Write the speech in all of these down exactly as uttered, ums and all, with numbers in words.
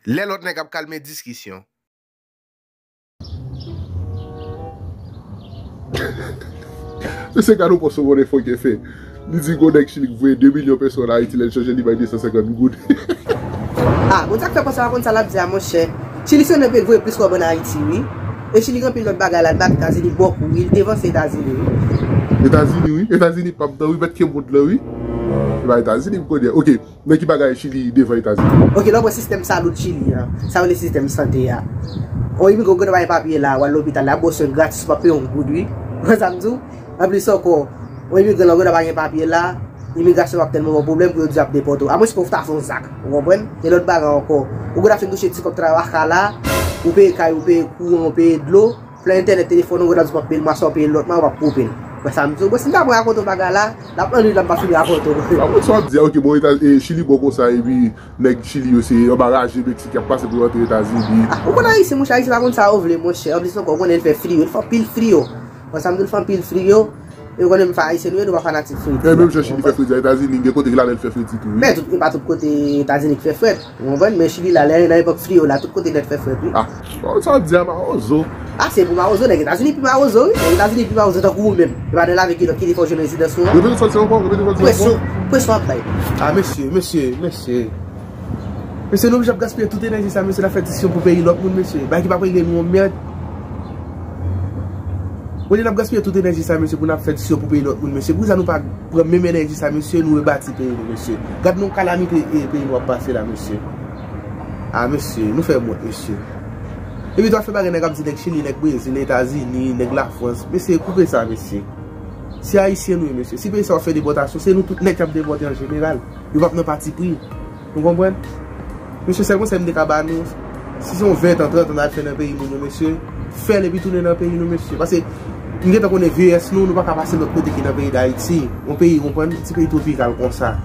Lè lòt nèg ap kalme diskisyon. Mesye, gade yon pòs One F K fè. Li di gon nèg Chili k voye de milyon peso ann Ayiti, lè l chanje li bay de san senkant goud. Ah, bon, sa k fè konsa, pa konn sa l ap di a, monchè. Chili se yon peyi k voye plis kòb ann Ayiti, wi. E Chili gen anpil lòt bagay la, l bat Etazini bòkou, wi, l devanse Etazini, wi. Etazini, wi. Etazini p ap nan, wi, mèt ke mond lan, wi. E pa Etazini m konnen. Ok. Nan ki bagay Chili devan Etazini? Ok, lè w pran sistèm salud Chili an, sa yo rele sistèm sante a. Yon imigran ou gentan pa gen papye la, w al lopital la, y ap ba w swen gratis, ou p ap peye yon goud, wi. Ou konn sa m di w? Anplis ankò, yon imigran la ou gentan pa gen papye la, imigrasyon p ap tèlman ba w pwoblèm pou yo di y ap depòte w. Amwenske w ta fè yon zak, ou konprann? E lòt bagay ankò, ou gentan fin touche ti kòb travay la, ou peye kay, ou peye kouran, ou peye dlo, plan entènèt telefòn ou, w ap di w p ap peye l mwa sa, w peye l lòt mwa, w p ap pou w peye l. Wè sa m di w? Bon, si m ta pran rakonte w bagay la, l ap annuiy la, m p ap fini rakonte w. Sa konn sa w ap di a, ok, bon, Eta-, e, Chili bò konsa, epi nèg Chili yo se anbaraje Meksik y ap pase pou yo antre Etazini. Ah, ou konn Ayisyen, monchè, Ayisyen pa konn sa yo vle, monchè. Anplis ankò, ou konnen l fè friyo, l fè anpil friyo. Wè sa m di w, l fè anpil friyo. E ou konnen m fè Ayisyen nou ye, nou pa fanatik fredi. E menm jan Chili fè fredi a Etazini, gen kote k la lè l fè fredi tou, wi. Men tout, e pa tout kote Etazini k fè frèt. Ou konprann? Men Chili la, lè nan epòk friyo la, tout kote nèt fè frèt, wi. Ah, bon, sa w ap di a mawozo. Ah, se pou mawozo, nèg Etazini pi mawozo, wi. Nèg Etazini pi mawozo tankou ou menm. E pa nan lave kilòt ki li fè w jwenn rezidans ou an. Repete sa w di ankò, repete sa w di ankò. Presyon, presyon ap bay. Ah, mesye, mesye, mesye. Mesye, nou oblije ap gaspiye tout enèji sa, mesye, n ap fè diskisyon pou peyi lòt moun, mesye. Bagay ki p ap regle nou yon mèd. Olye n ap gaspiye tout enèji sa, mesye, pou n ap fè diskisyon pou peyi lòt moun, mesye. Poukisa nou pa pran menm enèji sa, mesye, nou rebati peyi nou, mesye. Gad nou kalamite, e, peyi nou ap pase la, mesye. Ah, mesye, nou fè m wont, mesye. Epi tou, afè bagay nèg ap di nèg Chili, nèg Brezil, Etazini, nèg Lafrans. Mesye, koupe sa, mesye. Se Ayisyen nou ye, mesye. Si peyi sa w ap fè depòtasyon, se nou tout nèt y ap depòte an jeneral. Yo p ap nan patipri. Nou konprann? Mesye, sèl konsèy m te ka ba nou, si se yon ven tan, trant tan n al fè nan peyi moun yo, mesye, fè l epi tounen nan peyi nou, mesye. Paske m gentan konnen vyeyès nou, nou pa ka pase lòt kote ki nan peyi Dayiti. Yon peyi, konprann, ti peyi twopikal konsa.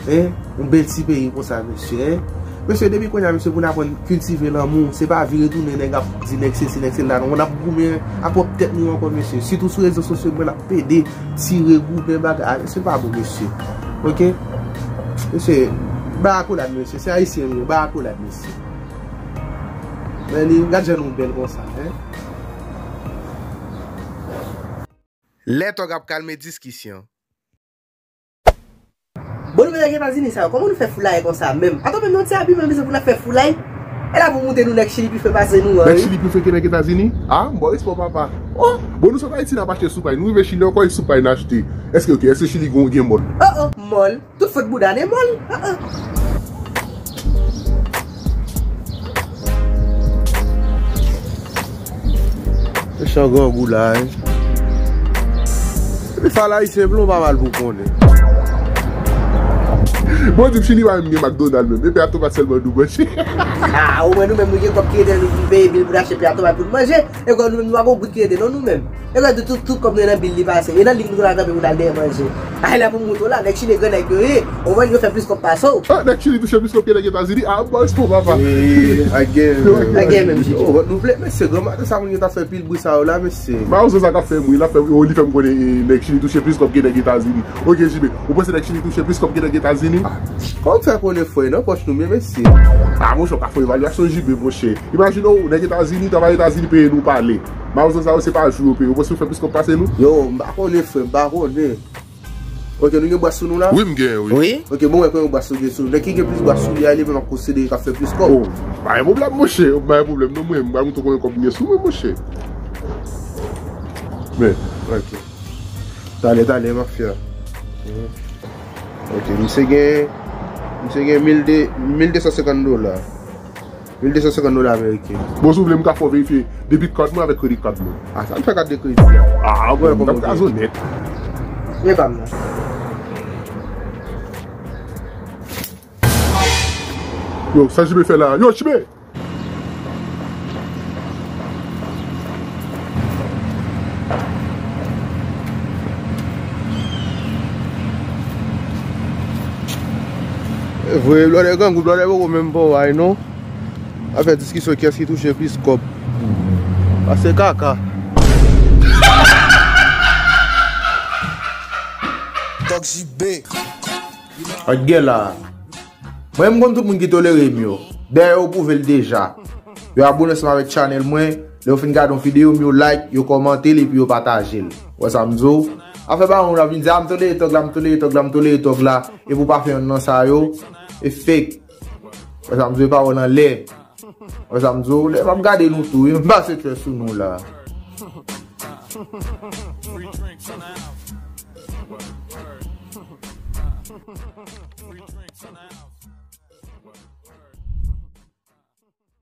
Hein? Yon bèl ti peyi konsa, mesye, hein? Mesye, depi kounye a, mesye, pou n aprann kiltive lanmou, se pa vire tounen nèg ap di nèg sesi, nèg sela, non. N ap goumen a pwòp tèt nou ankò, mesye. Sitou sou rezo sosyo, mwen ap pede tire goumen bagay. Ah, mesye, pa bon, mesye. Ok? Mesye, bay akolad, mesye. Se Ayisyen nou ye, bay akolad, mesye. Men li, gad jan nou bèl konsa, hein? Lè tòg ap kalme diskisyon. Bon, nou menm nèg Etazini sa yo, kòman nou fè foulay konsa menm? Atò, menm nan ti abi menm, se pou n ap fè foulay. E la pou moute nou nèg Chili pi fre pase nou an, wi. Nèg Chili pi fre ke nèg Etazini? Ah, m ba w respè w, papa. Oh, bon, nou sot Ayiti, n ap achte soupay. Nou rive Chili ankò, e soupay n achte. Èske, ok, èske Chili gen, gen mòl? Oh, oh, mòl. Tout fòt bouda ne mòl. Ah, ah. Mechan grangou la, wi. Epi sa la, Ayisyen blan pa mal pou konnen. Bon, di m Chili pa menm gen McDonald menm. E pè a tomat sèlman nou manje. Ah, omwen nou menm nou gen kòb ki ede nou vin peye bil pou n achte pè a tomat pou n manje. E kòb nou menm nou pa gon goud ki ede non nou menm. E kòb tout, tout kòb nou nan bil li pase. E nan lig nou la kanpe pou n al dèyè manje. Ay la pou moute w la, nèg Chili gran nèg yo ye. Omwen yo fè plis kòb pase w. Ah, nèg Chili touche plis kòb ke nèg Etazini. Ah, m ba w respè w, papa. Eh, a gen. A gen menm, J P. Oh, nou vle, mesye, granmaten sa moun yo ta fè pil bri sa yo la, mesye. Mawozo sa k ap fè m ri, l ap fè m, oh, li fè m konnen, eh, nèg Chili touche plis kòb ke nèg Etazini. Ok, J P, ou panse nèg Chili touche plis kòb ke nèg Etazini? Ah, kòman w fè konnen frè, nan pòch nou m ye, mesye? Ah, monchè, w ka fè evalyasyon J P, monchè. Imajine w, nèg Etazini, travay Etazini peye nou pale. Mawozo sa yo, se pa jou yo peye. Ou panse yo fè plis kòb pase nou? Yo, m pa konnen, frè, m pa konnen. Ok, nou gen bwès sou nou la? Wi, m gen, wi. Wi. Ok, bon, wè konbyen bwès nou gen sou nou. Nèg ki gen plis bwès sou li a, li menm ap konsidere k ap fè plis kòb. Oh, pa gen pwoblèm, monchè. Pa gen pwoblèm, non, mwen, m pral montre w konbyen kòb m gen sou mwen, monchè. Men, ok. Talè, talè, mafya. Mhm. Ok, misye gen, misye gen mil de, mil de san senkant dola. Mil de san senkant dola ameriken. Bon, si w vle, m ka fè w verifye debit card mwen avèk credit card mwen. Ah, sa m fè kat de kredi a? Ah, bon, m t ap kraze w nèt. Men pa m nan. Yo, sa J P fè la? Yo, J P! Vre, blòdè grangou, blòdè poko menm pa w ay non. Afè diskisyon kiyès ki touche plis kòb. Pase kaka. Tòg J B. Ak gè la. Mwen, m konn tout moun ki tolere m yo. Dayè, yo pwouve l deja. Yo abone ansanm avèk channel mwen. Lè yo fin gade yon videyo m, yo like, yo kòmante l epi yo pataje l. Ou wè sa m di w? Afè pa moun ap vin di, "A, m tolere tòg la, m tolere tòg la, m tolere tòg la." Epi w pa fè yonn nan sa yo. E fake. Ou wè sa m di w? E pawòl anlè. Ou wè sa m di w? Lè m ap gade nou tou, wi, m pase kè sou nou la. Free drinks in the house. Free drinks in the house.